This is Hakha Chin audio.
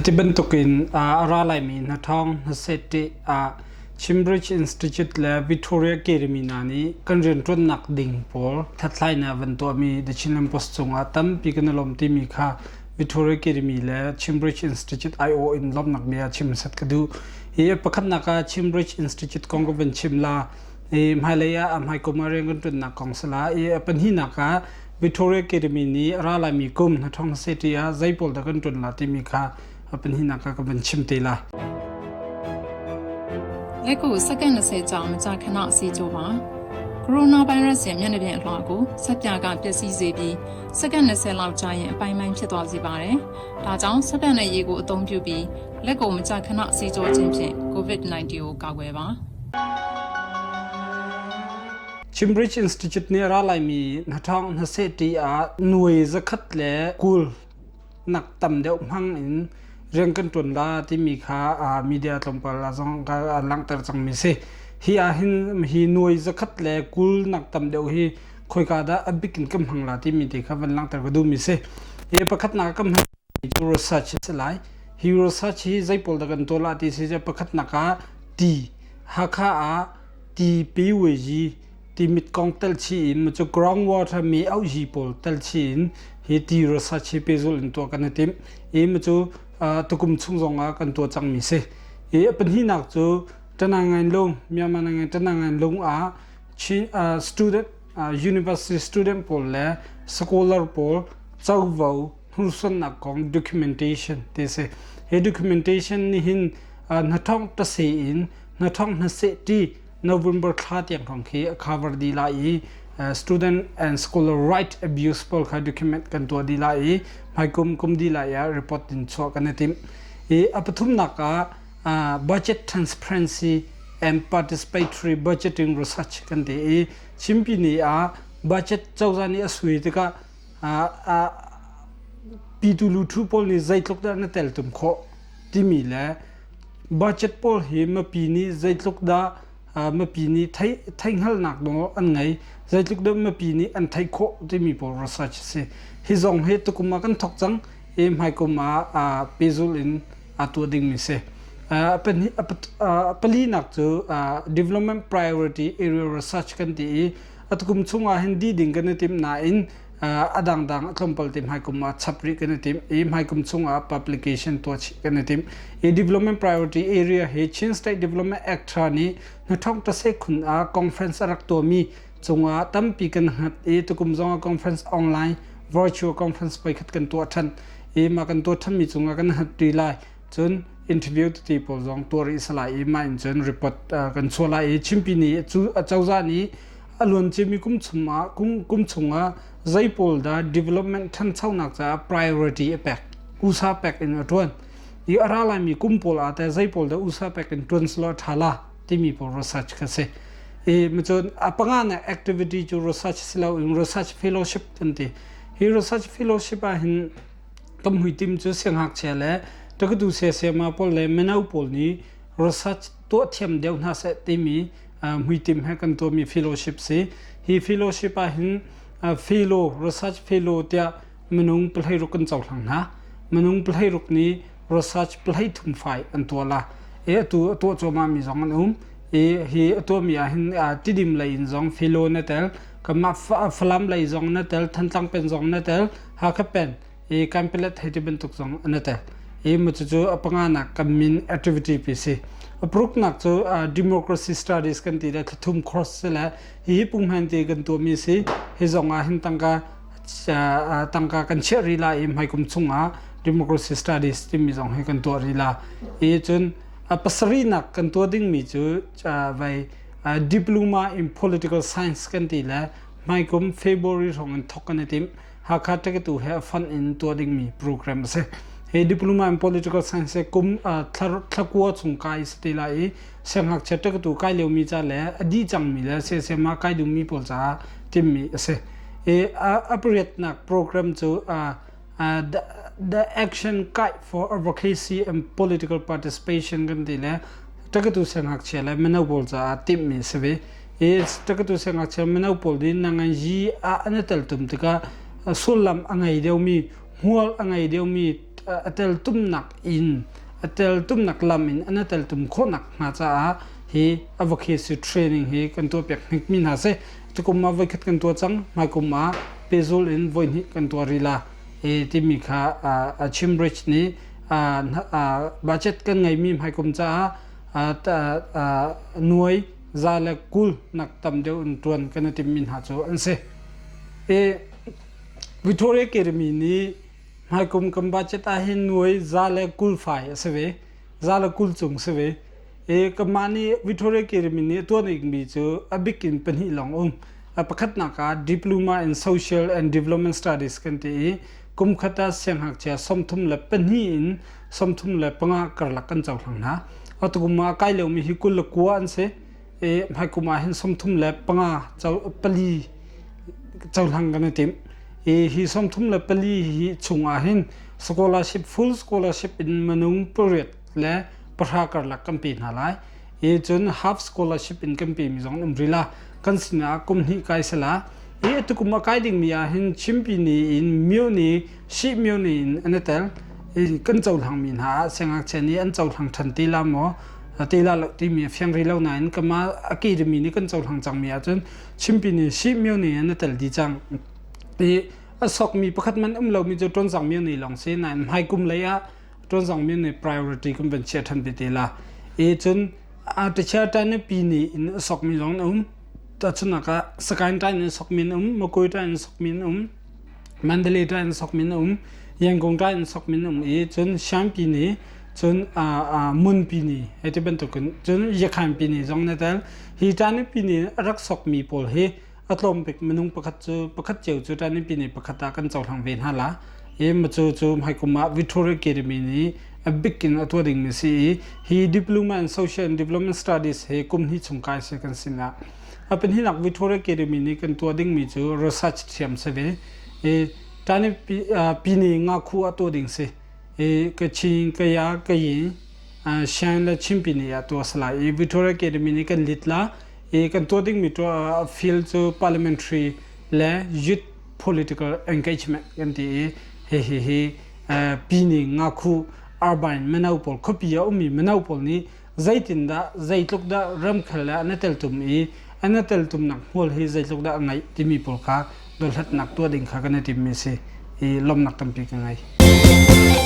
Hiti bantukin a ra laimi hna thawng hnaset ṭih ah Cambridge Institute le Victoria Academy hna nih kan rianṭuannak ding pawl hlathlainak van tuahmi The Chinland Post cungah tampi kan i lawm timi kha Victoria Academy le Cambridge Institute aiawh in lawmhnak bia chim hmasat ka duh. Hi pakhatnak ah Cambridge Institute kong ka van chim la. I hmailei ah a hmaikum ah rian kan ṭuannak kong si la. I a pahnihnak ah Victoria Academy nih a ra laimi kum hnathawng city ah zei pawl dah kan ṭuan la timi kha a pahnihnak ah ka van chim te lai. လက်ကိုစက္ကန့်20ကြာမကြာခဏဆေးကြောပါကိုရိုနာဗိုင်းရပ်စ်ရဲ့မျက်နှာပြင်အလွှာကိုဆက်ပြကပျက်စီးစေပြီးစက္ကန့်20လောက်ကြာရင်အပိုင်းပိုင်းဖြစ်သွားစေပါတယ်။ဒါကြောင့်ဆက်ပြနဲ့ရေကိုအသုံးပြုပြီးလက်ကိုမကြာခဏဆေးကြောခြင်းဖြင့် COVID-19 ကိုကာကွယ်ပါ။ Cambridge Institute nih a ra laimi 2021 ah nuai zakhat le 20 nak tam deuh hmang in rian kan ṭuan la timi kha media tlawmpal ah zong ka langhter cangmi si. Hi ah hin hi nuai zakhat le 20 nak tam deuh hi khoika dah a bik in kan hmang la timi te kha van langhter ka duhmi si. Hi pakhatnak kan hman cu research a si lai. Hi research hi zei pawl dah kan tuah la ti si pakhatnak ah ti Hakha ah ti piwezi timit kong tel chih in cu groundwater mi auhyi pawl tel chih in hi ti research hi pehzulh in tuah kan i timh i cu tukum chung zong ah kan tuah cangmi si. I a pahnihnak cu Tanangain lung Myanmar nangain Tanangain lung ah Chin student university student pawl le scholar pawl covo hnursuannak kong documentation ti si. Hi documentation nih hin hnathawng tase in hnathawng hnaseh ti November thla tiang hrawng khi a cover dih lai i student and scholar right abuse pawl kha document kan tuah dih lai i hmaikum kum dih lai ah report in chuah kan i timh. I a pathumnak ah budget transparency and participatory budgeting research kan ti i Chinpi ni ah budget cozah nih a sui tikah pitu luthu pawl nih zeitluk dah na teltum khawh timi le budget pawl hi mipi nih zeitluk dah mipi nih theihhngalhnak nawl an ngei zeitluk dah mipi nih an theih khawh timi pawl research a si. Hi zong hi tukum ah kan thawk cang i hmaikum ah pehzulh in aa tuah dingmi si. Palinak cu development priority area research kan ti i atukum chung ah hin dih ding kan i timh nain a dangdang a tlawmpal te hmaikum ah chap rih kan i timh i hmaikum chung ah publication tuah chih kan i timh i development priority area hi Chin State Development Act tha nih hnathawk tase khun ah conference a rak tuahmi cungah tampi kan hngat i tukum zong ah conference online virtual conference voikhat kan tuah than i mah kan tuah thanmi cungah kan hngat ti lai cun interview tete pawl zong tuah rih salai i mah in cun report kan chuah lai i Chimpi nih cu acozah nih a luanciami kum chungah kum chungah zei pawl dah development ṭhanchonak caah priority a pek usa pek in a ṭuan i a ra laimi kum pawl ah teh zei pawl dah usa pek in ṭuan selaw ṭha la timi pawl research kha si i cun a panga na activity cu research si lo in research fellowship kan ti hi research fellowship ah hin kan hmuitim cu siangngakchia le takatu siasema pawl le mino pawl nih research tuah thiam deuh hna seh timi hmuitim he kan tuahmi fellowship si. Hi fellowship ah hin fellow research fellow tiah minung pahleiruk kan cohlang hna. Minung pahleiruk nih research pahlei thum fai an tuah la. E atu a tuah cuahmah mi zong an um. E hi a tuahmi ah hin Tidim lei in zong fellow na tel, kanmah Falam lei zong na tel, Thantlang pen zong na tel, Hakha pen i Kanpalet hei ti bantuk zong an i tel. I mu cucu a panganak kan min activity pi si. A paruknak cu democracy studies kan ti le thlathum course si le hihi punghman ti kan tuahmi si. Hi zong ah hin tangka tangka kan chiah rih la i hmaikum chungah democracy studies timi zong hi kan tuah rih la. I cun a pasarihnak kan tuah dingmi cu vai diploma in political science kan ti le hmaikum February hrawng in thawk kan i tim. Hakha Ṭekatu he a fonh in tuah dingmi program a si. Hi Diploma in Political Science hi kum thlakua chung kai si te lai i siangngakchia ṭekatu kai liomi ca le a dih cangmi le CSM ah kai duhmi pawl caah timhmi a si. I a pariatnak program cu the Action Guide for Advocacy and Political Participation kan ti le ṭekatu siangngakchia le mino pawl caah timhmi a si ve. Hi takatu siangngakchia mino pawl nih nanganyi ah an i teltum tikah sullam a ngei deuhmi, hmual a ngei deuhmi a teltumnak in a teltumnak lam in an teltum khawhnak hnga caah hi advocacy training hi kan tuahpiak hnikmi hna si. Tukum ah voikhat kan tuah cang, hmaikum ah pehzul in voihnih kan tuah rih la e timi kha Chimbridge nih budget kan ngeimi hmaikum caah nuai 120 nak tam deuh in ṭuan kan i timmi hna cu an si. E Victoria Academy nih hmaikum kan budget ah hin nuai 120 fai a si ve. 120 cung si ve. E kanmah nih Victoria Academy nih tuan ikmi cu a bik in pahnih lawng um. A pakhatnak ah Diploma in Social and Development Studies kan ti i kum khat ah siangngakchia 34 in 35 karlak kan cohlang hna. Atukum ah kai lomi hi 29 an si. E hmaikum ah hin 35 pali cohlang kan i tim. E hi 34 hi chung ah hin scholarship full scholarship in minung pariat le pahra karlak kan pe hna lai. E cun half scholarship in kan pemi zong um rila kan sinah kum hnih kai sala e atukum a kai dingmi ah hin chimpi ni in myo ni shi myo ni in an i tel i kan cohlangmi hna ah siangngakchia nih an cohlang ṭhan ti la maw ti la lo timi a fiang rih lo nain kama a kirimi nih kan cohlang cangmi ahcun chimpi ni shi myo ni an i tel dih cang i a sokmi pakhat man um lomi cu ṭuanzang myo ni lawng si nain hmaikum lei ah ṭuanzang myo ni priority kan van chia ṭhan ve te la i cun a teacher ṭan pi ni in a sokmi zong an um tahchunhnak ah Sakaing ṭan in sokmi an um Makoi ṭan in sokmi an um Mandalay ṭan in sokmi an um Yangon ṭan in sokmi an um i cun Shanpi ni cun Munpi ni hei ti bantukin cun Yakhainpi ni zong na tel hi ṭan pi ni a rak sokmi pawl hi a tlawm bik minung pakhat cu pakhat cio cu ṭan pi ni pakhat ah kan cohlang ve hna la i macu cu hmaikum ah Victoria Academy nih a bik in a tuah dingmi si i hi Diploma in Social and Development Studies hi kum hnih chung kai si kan sinah a pahnihnak Victoria Academy nih kan tuah dingmi cu research thiam si ve i tani pini ngakhu a tuah ding si i Kachin Kaya Kayin Shan le Chin pini ah tuah salai i Victoria Academy nih kan lit la i kan tuah dingmi field cu parliamentary le youth political engagement kan ti i hihi hi pini ngakhu urban mino pawl khuapi a ummi mino pawl nih zeitindah zeitluk dah ramkhel le an i teltum i an i teltumnak hmual hi zeitluk dah a ngeih timi pawl kha dothlatnak tuah ding kha kan i timmi si i lawmhnak tampi ka ngei.